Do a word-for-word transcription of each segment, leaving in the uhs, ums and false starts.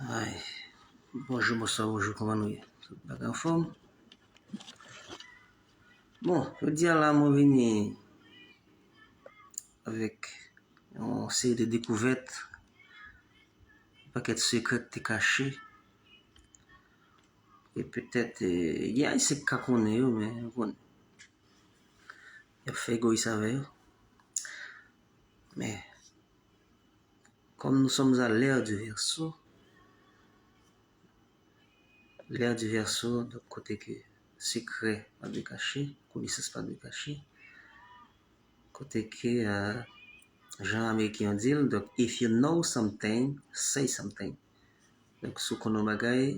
Ay, bonjou, bonswa, bonjou, kòman nou ye? Tout bagay anfòm? Bon, jodi a la, mwen vini avèk yon seri de dekouvèt, yon pakèt sekrè ki te kache. E petèt, eh, gen Ayisyen ki ka konnen yo, men yo konnen. Y ap fè egoyis avè yo. Men, comme nous sommes à l'ère du Verseau, l'ère du Verseau, donk kote ke sekrè pa dwe kache, konesans pa dwe kache, kote ke, euh, jan Ameriken yo di l, donk, if you know something, say something. Donk, si w konn yon bagay,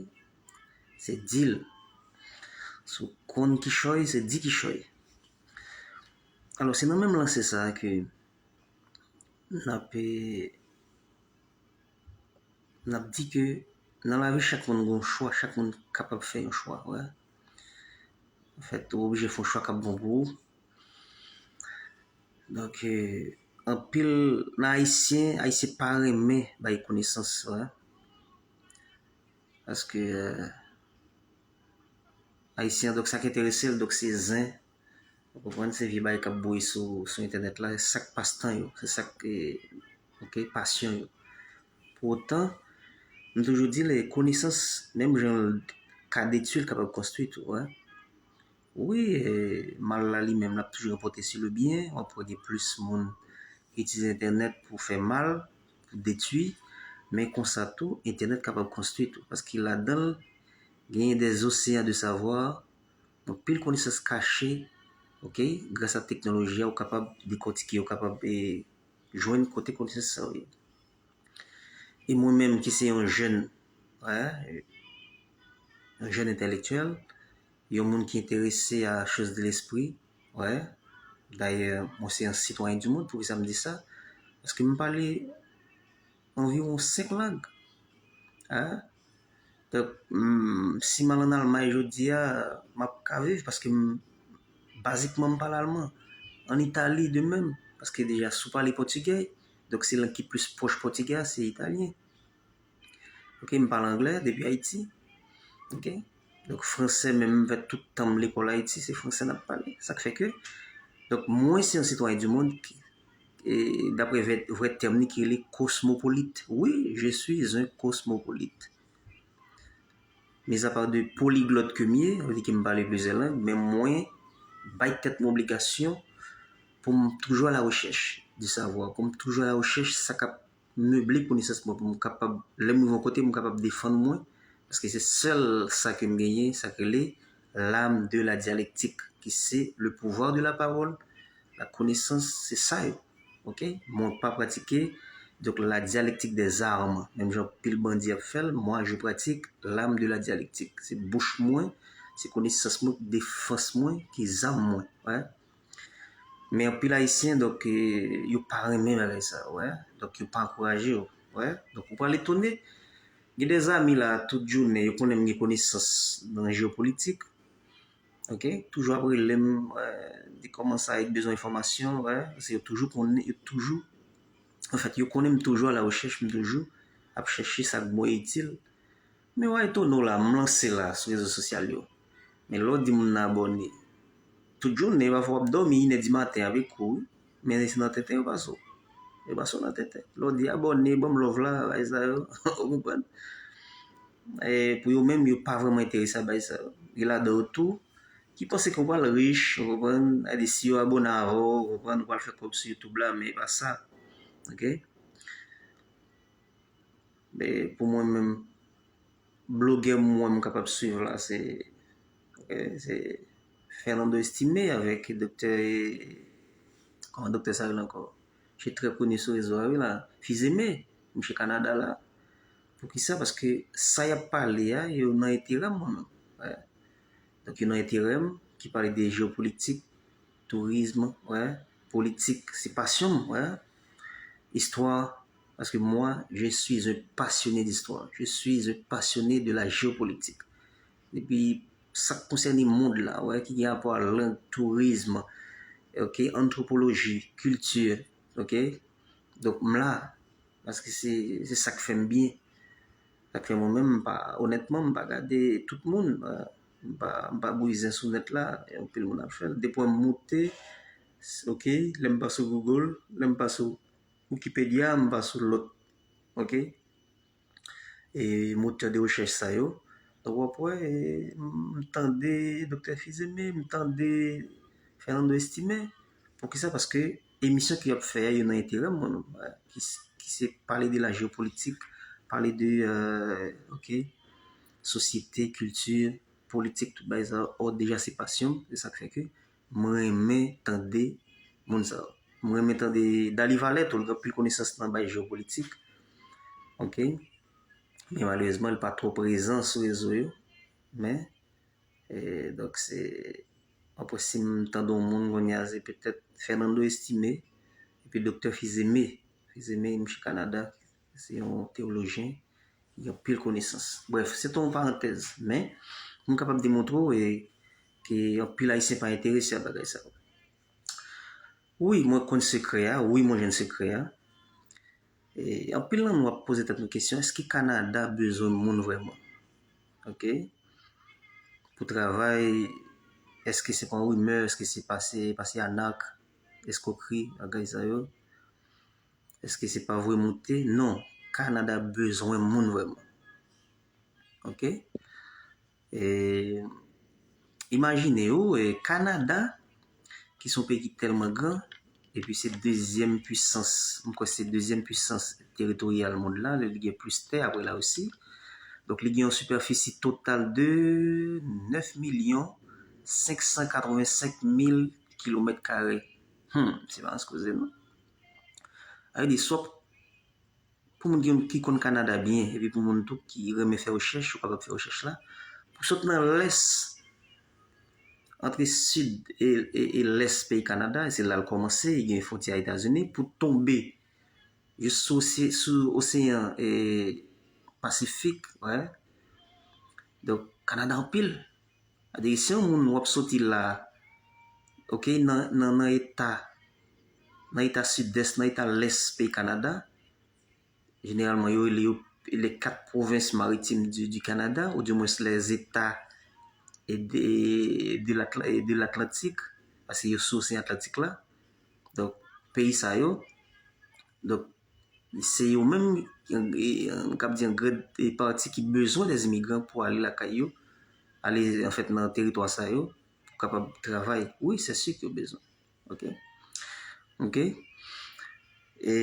se di l. Si w konn kichòy, se di kichòy. Alò, se nan menm lanse sa a ke n ap, eh, n ap di ke nan lavi, chak moun gen yon chwa, chak moun kapab fè yon chwa, wè. Anfèt, ou oblije fè yon chwa k ap bon pou ou. Donk, eh, anpil nan Ayisyen, Ayisyen pa renmen bay konesans, wè. Paske, eh, Ayisyen, donk, sa k enterese l, donk, se zen. Ou konprann? Se vye bagay k ap bouyi sou, sou entènèt la, se sa k pastan yo, se sa k, eh, ok, pasyon yo. Pou otan, m toujou di, lè konesans, menm jan l ka detwi, l kapab konstwi tou, wè. Wi, eh, mal la li menm, l ap toujou ranpòte sou le byen, w ap wè gen plis moun ki itilize entènèt pou fè mal, pou detwi, men konsa tou, entènèt kapab konstwi tou, paske ladan l, genyen des océans de savoir, anpil konesans kache, ok, gras a teknoloji a, ou kapab dekòtike, ou kapab, eh, jwenn kote konesans sa yo ye. E mwen menm ki se yon jèn, wè, yon jèn entèlektyèl, yon moun ki enterese a choz de lespri, wè. Dayè, mwen se yon sitwayen di mond, poukisa m di sa? Paske m pale anviwon senk lang. Hein? Donk, mm, si m al ann Almay jodi a, m ap ka viv paske m, bazikman, m pale alman. Ann Itali, de menm, paske deja, si w pale pòtigè, donk se lang ki plis pwòch pòtigè a, se italyen. Ok, m pale anglè depi Ayiti. Ok? Donk, fransè, menm m fè tout tan m lekòl Ayiti, se fransè n ap pale. Sa k fè ke, donk, mwen se yon sitwayen di mond ki, e, daprè vrè, vrè tèm li, ki rele kosmopolit. Wi, je suis un cosmopolite. Mizapa de poliglòt ke m ye, sa vle di ke m pale plizyè lang, men mwen bay tèt mwen obligasyon pou m toujou a la rechèch di savwa, pou m toujou a la rechèch sa k ap meble konesans mwen, pou m kapab, lè m rive yon kote, m kapab defann mwen, paske se sèl sa ke m genyen, sa k rele l'âme de la dialectique, ki se le pouvoir de la parole, la connaissance, se sa yo. Ok? Mwen pa pratike, donk, la dialectique des armes. Menm jan pil bandi ap fè l, moi, je pratique l'âme de la dialectique. Se bouch mwen, se konesans mwen, defans mwen, ki zam mwen. Wè. Men anpil Ayisyen, donk, eh, yo pa renmen bagay sa, wè. Donk, yo pa ankouraje yo, wè. Donk, ou pral etone, gen de zanmi la, tout jounen, yo konnen m gen konesans nan jewopolitik. Ok? Toujou ap rele m, eh, di kòman sa, yo bezwen enfòmasyon, wè. Paske yo toujou konnen, yo toujou, anfèt, yo konnen m toujou a la rechèch, m toujou ap chèche sa k bon e itil. Men w a etone w la, m lanse la sou rezo sosyal yo. Men lè w di moun nan abòne, tout jounen, pafwa w ap dòmi, inè di maten, ap ekri w, wi. Men se nan tenten yo pase w. Yo pase w nan tenten. Lè w di abòne, ban m love la, bagay sa yo, ou konprann? E pou yo menm, yo pa vrèman enterese a bagay sa yo. Gen ladan yo tou ki panse ke w pral rich, ou konprann? Sa vle di, si yo abòne avè w, ou konprann, ou pral fè kòb sou YouTube la, men e pa sa. Ok? E pou mwen menm, blogè mwen m kapab swiv la, se, ok, se Fernando Estimé avèk doktè, kòman doktè sa rele ankò? Misye trè koni sou rezo a, wi, la. Fizeme, misye Kanada la. Poukisa? Paske sa y ap pale a, yo nan enterè m, mwen menm. Wè. Donk, yo nan enterè m, ki pale de jewopolitik, tourism, wè, politik, se pasyon m, wè. Istwa, paske mwen, je suis un passionné d'histoire. Je suis un passionné de la géopolitique. Epi, sa k konsène mond la, wè, ki gen rapò a lang, tourism, ok, antwopoloji, kilti, ok. Donk, m la, paske se, se sa k fè m byen. Sa k fè mwen menm, m pa, onètman, m pa gade tout moun. M pa, m pa bouyi zen sou nèt la, anpil moun ap fè l. Depi m moute, ok, lè m pa sou Google, lè m pa sou Wikipedia, m pa sou lòt, ok, e motè de rechèch sa yo. Donk, w ap wè, e, m tande Doktè Fils-Aimé, m tande Fernando Estimé. Poukisa? Paske emisyon ke y ap fè a, yo nan enterè m, mwen menm, ki, ki se pale de la jewopolitik, pale de, euh, ok, sosyete, kilti, politik, tout bagay sa, ò, deja se pasyon m, se sa k fè ke mwen renmen tande moun sa yo. Mwen renmen tande Dali Valè tou, li gen anpil konesans nan bagay jewopolitik. Ok? Men malerezman, li pa twò prezan sou rezo yo. Men, e, donk se, apre si m tande yon moun kounye a, se petèt Fernando Estimé, epi Doktè Fils-Aimé. Fils-Aimé, misye Kanada, se yon teyolojyen, gen anpil konesans. Brèf, se te yon parantèz, men m kapab demontre w, e, ke anpil Ayisyen pa enterese a bagay sa yo. Wi, mwen konn sekrè a, wi, mwen jwenn sekrè a. E, anpil nan nou ap poze tèt nou kesyon, èske Kanada bezwen moun vrèman? Ok? Pou travay, èske se pa yon rimè, èske se pa se, pa se anak, eskwokri, bagay sa yo? Èske se pa vre moute? Non, Kanada bezwen moun vrèman. Ok? E, imajine w, e, Kanada, ki se yon peyi ki tèlman gran, epi se dezyèm pwisans, m kwè se dezyèm pwisans teritoryal mond la, li gen plis tè apre Larisi. Donk, li gen yon sipèfisi total de nèf milyon senk san katrevensenk mil kilomèt kare. Hmm, se pa anyen koze, non. Sa vle di, swa pou moun ki, ki konn Kanada byen, epi pou moun tou ki renmen fè rechèch, ou kapab fè rechèch la. Pou sot nan lès, antre sid e, e, e lès peyi Kanada, e se la l kòmanse, e gen fwontyè Etazini, pou tonbe jis sou, ose- sou oseyan, e, Pasifik, wè. Donk, Kanada anpil. Sa vle di, si yon moun w ap soti la, ok, nan, nan, nan eta, nan eta sidès, nan eta lès peyi Kanada, jeneralman, yo rele yo les quatre provinces maritimes du, du Canada, ou du moins les États et de, de l'Atla-, et de l'Atlantique, paske yo sou oseyan Atlantik la. Donk, peyi sa yo, donk, se yo menm, e, e, m kab di an gran, e, pati ki bezwen dè imigran pou ale lakay yo, ale, anfèt, nan teritwa sa yo, pou kapab travay. Wi, se si ke yo bezwen. Ok? Ok? E,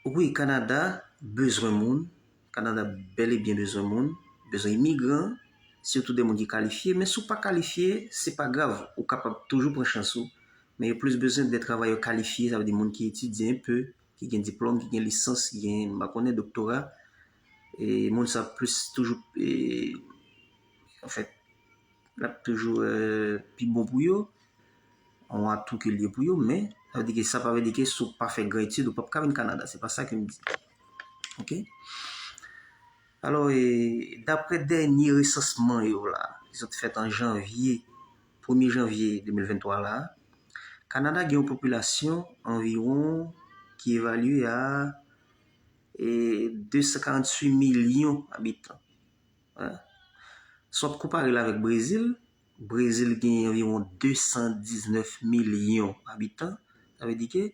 wi, Kanada bezwen moun. Kanada bèl e byen bezwen moun. Bezwen imigran, sitou de moun ki kalifye. Men si w pa kalifye, se pa grav. Ou kapab toujou pran chans ou. Men yo plis bezwen de travayè kalifye, sa vle di moun ki etidye enpe, ki gen diplòm, ki gen lisans, ki gen, m pa konnen, doktora. E moun sa plis toujou, e, anfèt, l ap toujou, e, pi bon pou yo. Yon atou ke l ye pou yo, men sa vle di ke sa pa vle di ke si w pa fè gran etid, ou p ap ka vin Kanada. Se pa sa ke m di. Ok? Alò, e, daprè dènye resansman yo la, ki sot fèt an janvye, premye janvye de mil venntwa la, Kanada gen yon popilasyon anviwon ki evalye a, e, de san karanntuit milyon abitan. Wè. Si w ap konpare l avèk Brezil, Brezil gen anviwon de san diznèf milyon abitan. Sa vle di ke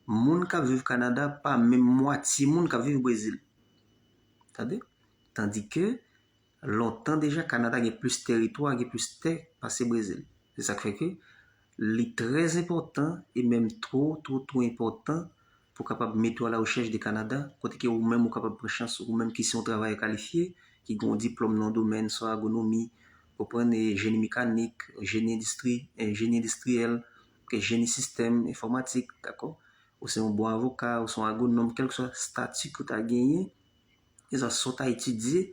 moun k ap viv Kanada pa menm mwatye moun k ap viv Brezil. Tande? Tandike, lontan deja, Kanada gen plis teritwa, gen plis tè pase Brezil. Se sa k fè ke li trè enpòtan e menm twò, twò, twò enpòtan pou kapab mete w a la rechèch de Kanada, kote ke ou menm ou kapab pran chans, ou menm ki se yon travayè kalifye, ki gen yon diplòm nan yon domèn, swa agwonomi, ou pran, e, jeni mekanik, jeni endistri, e, jeni endistriyèl, ok, jeni sistèm enfòmatik, dakò? Ou se yon bon avoka, ou se yon agwonòm, kèlkeswa stati ke w ta genyen, e sa, sa w ta etidye,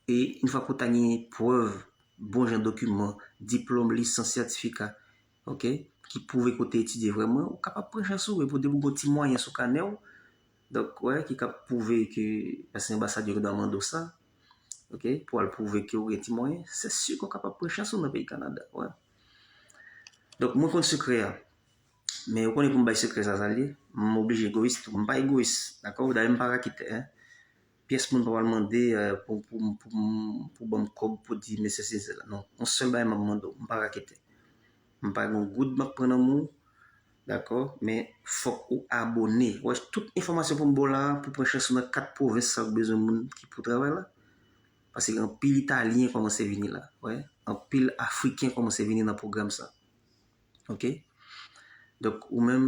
e yon fwa ke w ta gen prèv, bon jan dokiman, diplòm, lisans, sètifika, ok, ki pwouve ke w te etidye vrèman, ou kapab pran chans ou, epi w depi w gen yon ti mwayen sou kanè w, donk, wè, ki ka pwouve ke, paske anbasad yo dwe mande w sa, ok, pou al pwouve ke w gen ti mwayen, se si ke w kapab pran chans ou nan peyi Kanada, wè. Donk, mwen konn sekrè a. Men ou konnen pou m bay sekrè sa, sa l ye, m oblije egoyis tou. M pa egoyis, dakò? Dayè, m pa raketè, en. Pyès moun pa pral mande pou, pou, pou, pou ban m kòb pou di mesye sezi la. Non, yon sèl bagay m ap mande w, m pa raketè. M pa gen yon goud m ap pran nan men w, dakò? Men fòk ou abòne. Wè, tout enfòmasyon pou m ba w la, pou pran chans ou nan kat pwovens sa, ou bezwen moun ki pou travay la. Paske anpil Italyen kòmanse vini la, wè. Anpil Afriken kòmanse vini nan pwogram sa. Oke? Donk, ou menm,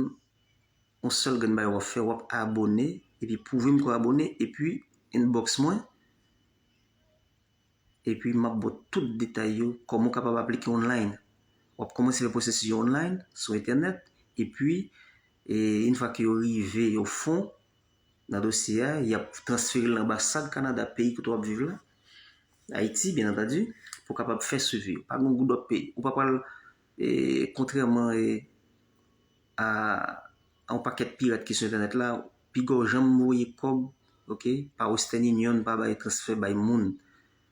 yon sèl grenn bagay w ap fè, w ap abòne, epi pwouve m ke w abòne, epi inbox mwen, epi m ap ba w tout detay yo, kòman w kapab aplike online. W ap kòmanse fè pwosesis yo online, sou entènèt, epi, e, yon fwa ke yo rive o fon nan dosye a, y ap transfere l nan anbasad Kanada, peyi kote w ap viv la, Ayiti, byen antandi, pou w kapab fè swivi yo. Pa gen yon goud w ap peye. Ou pa pral, e, kontrèman, e, a, a yon pakèt pirat ki sou entènèt la, piga w janm voye kòb, oke, pa Western Union, pa bay transfè bay moun,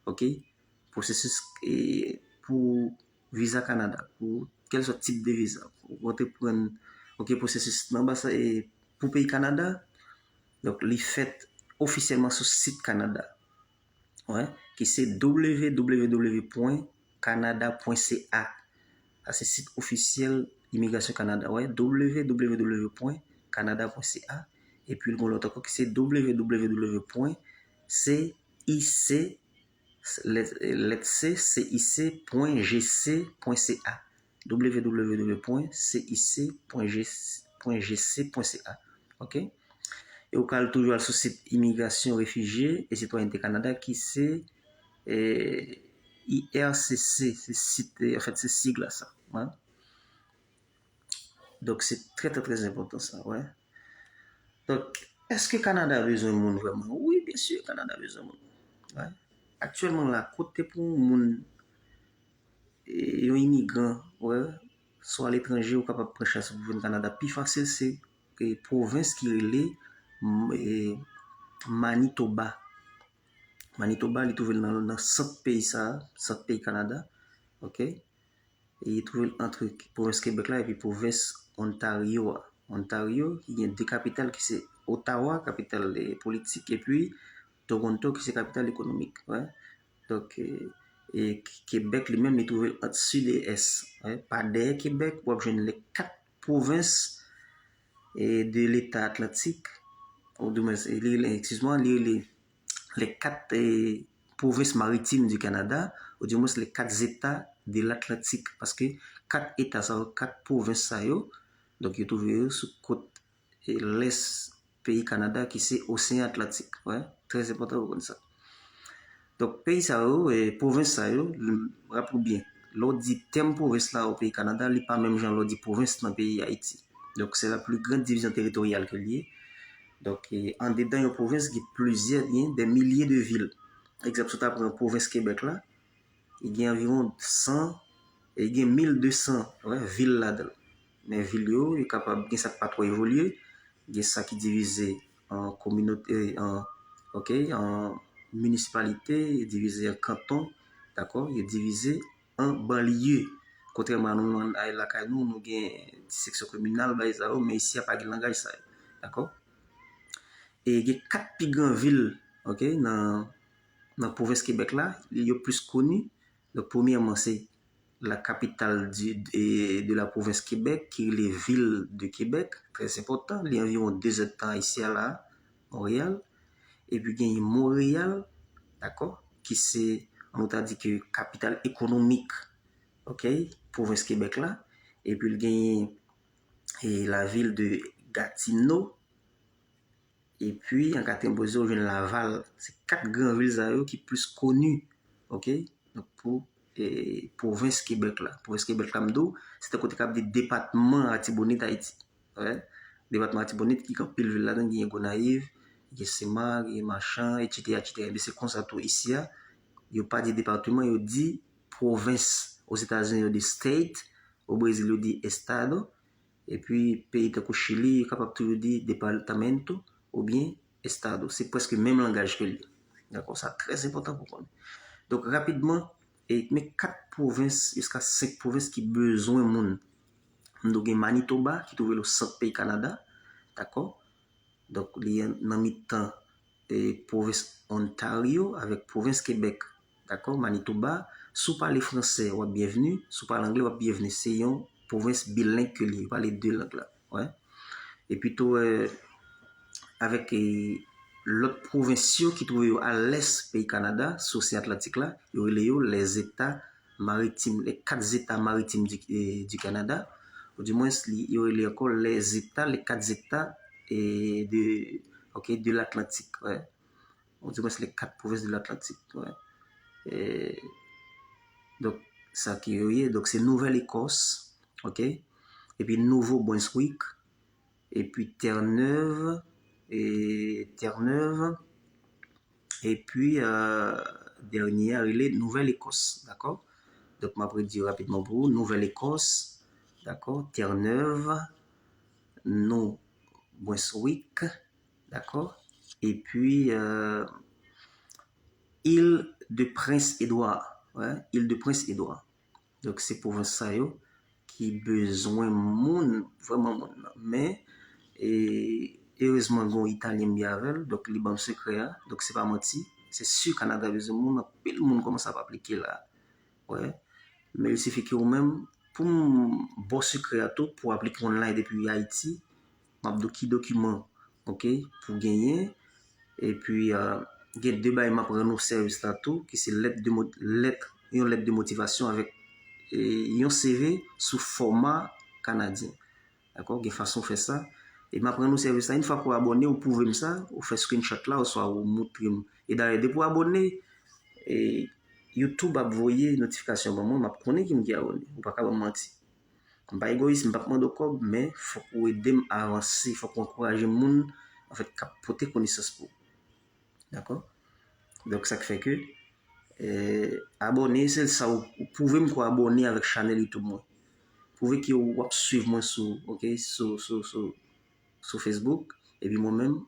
oke? Pwosesis, e, pou viza Kanada, pou kèlswa tip de viza, ou antreprann, oke, pwosesis nan anbasad, e, pou peyi Kanada, donk, li fèt ofisyèlman sou sit Kanada, wè, ki se w w w pwen kanada pwen c a. Sa se sit ofisyèl Imigrasyon Kanada, wè, w w w pwen kanada pwen c a. Epi l gen lòt ankò ki se w w w pwen c i c, lèt, lèt C, C I C pwen G C pwen C A. W W W pwen C I C pwen G C pwen C A. Oke? E ou ka al toujou al sou sit Imigrasyon, Refijye e Sitwayènte Kanada ki se, e, I R C C, se sit, e, anfèt, se sig la sa. Wè. Donk, se trè, trè, trè enpòtan sa, wè. Donk, èske Kanada bezwen moun vrèman? Wi, byen si, Kanada bezwen moun. Wè. Aktyèlman la, kote pou yon moun, e, yon imigran, wè, swa aletranje, ou kapab pran chans pou vin Kanada, pi fasil se, e, pwovens ki rele, m, e, Manitoba. Manitoba, li twouve l nan, nan sant peyi sa, sant peyi Kanada. Oke? E li twouve l ant pwovens Kebèk la epi pwovens Ontario a. Ontario, ki gen de kapital, ki se Ottawa, kapital, e, politik, epi Toronto, ki se kapital ekonomik. Wè. Donk, e, e, Kebèk li menm, li twouve l ant sid e ès. Wè. Pa dèyè Kebèk, w ap jwenn lè kat pwovens, e, de Leta Atlantik, ou di mwens, e, li rele, excuse-moi, li rele les quatre, e, provinces maritimes du Canada, ou di mwens les quatre États de l'Atlantique, paske kat eta sa yo, kat pwovens sa yo, donk yo twouve yo sou kot, e, lès peyi Kanada ki se Oseyan Atlantik. Wè, trè enpòtan pou konn sa. Donk, peyi sa yo, e, pwovens sa yo, l-, raple w byen, lè w di tèm pwovens la o peyi Kanada, li pa menm jan lè w di pwovens nan peyi Ayiti. Donk, c'est la plus grande division territoriale ke l ye. Donk, e, andedan yon pwovens, gen plizyè, gen des milliers de villes. Egzanp, si w ta pran pwovens Kebèk la, li gen anviwon san, li gen mil de san, wè, vil ladan l. Men vil yo, yo kapab gen sa k pa twò evolye, gen sa ki divize an kominote, an, oke, an minisipalite, yo divize an kanton, dakò, yo divize an banlye. Kontrèman a nou, nan, lakay nou, nou gen seksyon kominal, bagay sa yo, men isi a pa gen langaj sa yo, dakò? E gen kat pi gran vil, oke, nan, nan pwovens Kebèk la, yo plis koni. Donk, premyèman, se la capitale du, de, de la province Québec, ki rele Ville de Québec, trè enpòtan, li anviwon de zèdtan isi a la, Monreyal. Epi genyen Monreyal, dakò, ki se, nou ta di ke kapital ekonomik, oke, pwovens Kebèk la. Epi l genyen, e, la ville de Gatineau. Epi, an katriyèm pozisyon, ou jwenn Laval. Se kat gran vil sa yo ki plis koni, oke, donk pou, e, pwovens Kebèk la. Pwovens Kebèk la, m di w, se tankou te kab di depatman Latibonit, Ayiti. Wè. Depatman Latibonit ki gen anpil vil ladan, gen Gonayiv, gen Senmak, gen Machan, etsetera, etsetera. Ebyen, se konsa tou isi a, yo pa di depatman, yo di pwovens. Ozetazini, yo di state, o Brezil, yo di estado, epi peyi tankou Chili, yo kapab toujou di departamento oubyen estado. Se prèske menm langaj ke l ye. Dakò? Sa trè enpòtan pou konnen. Donk, rapidman, e, men kat pwovens, jiska senk pwovens ki bezwen moun. Nou gen Manitoba, ki twouve l o sant peyi Kanada. Dakò? Donk, li nan mitan e pwovens Ontario avèk pwovens Kebèk. Dakò? Manitoba, si w pale fransè, w ap byenvni. Si w pale anglè, w ap byenvni. Se yon pwovens bileng ke li ye. Yo pale de lang la. Wè. Epi tou, e, avèk e, lòt pwovens yo ki twouve yo a lès peyi Kanada, sou Oseyan Atlantik la, yo rele yo les États maritimes, les quatre États maritimes du, e, du Canada. Ou di mwens, li, yo rele ankò les États, les quatre États e, de, ok, de l'Atlantique. Wè. Ou di mwens, les quatre provinces de l'Atlantique. Wè. E, donk, sa ki yo ye. Donk, se Nouvèl Ekòs, ok? Epi Nouvo Brunswick, epi Terre-Neuve, e Terre-Neuve, epi, e, dènye a rele Nouvèl Ekòs, dakò? Donk, m ap redi yo rapidman pou ou. Nouvèl Ekòs, dakò? Terre-Neuve, Nou Brunswick, dakò? Epi, e, Il de Prince Edward, wè, Il de Prince Edward. Donk, se pwovens sa yo ki bezwen moun, vrèman moun nan. Men, e, erezman, gen yon Italyen m ye avè l, donk li ban m sekrè a. Donk, se pa manti. Se si Kanada bezwen moun, anpil moun kòmanse ap aplike la. Wè. Men il sifi ke ou menm, pou m ba w sekrè a tou, pou w aplike online depi Ayiti, m ap di w ki dokiman, ok, pou genyen. Epi, e, gen de bagay m ap rann ou sèvis la tou, ki se lèt de mo-, lèt, yon lèt de motivasyon avèk, e, yon C V sou fòma kanadyen. Dakò? Gen fason w fè sa. E m ap rann ou sèvis la. Yon fwa ke w abòne, ou pwouve m sa, ou fè screenshot la, oswa ou montre m. E dayè, depi w abòne, e, YouTube ap voye notifikasyon ban mwen, m ap konnen ki moun ki abòne. Ou pa ka ban m manti. M pa egoyis, m p ap mande w kòb, men fòk ou ede m avanse, fòk ou ankouraje moun, anfèt, k ap pote konesans pou ou. Dakò? Donk, sa k fè ke, e, abòne, se sa ou, ou pwouve m ke w abòne avèk chanèl YouTube mwen. Pwouve ke w ap swiv mwen sou, ok, sou, sou, sou, sou Facebook. Epi mwen menm,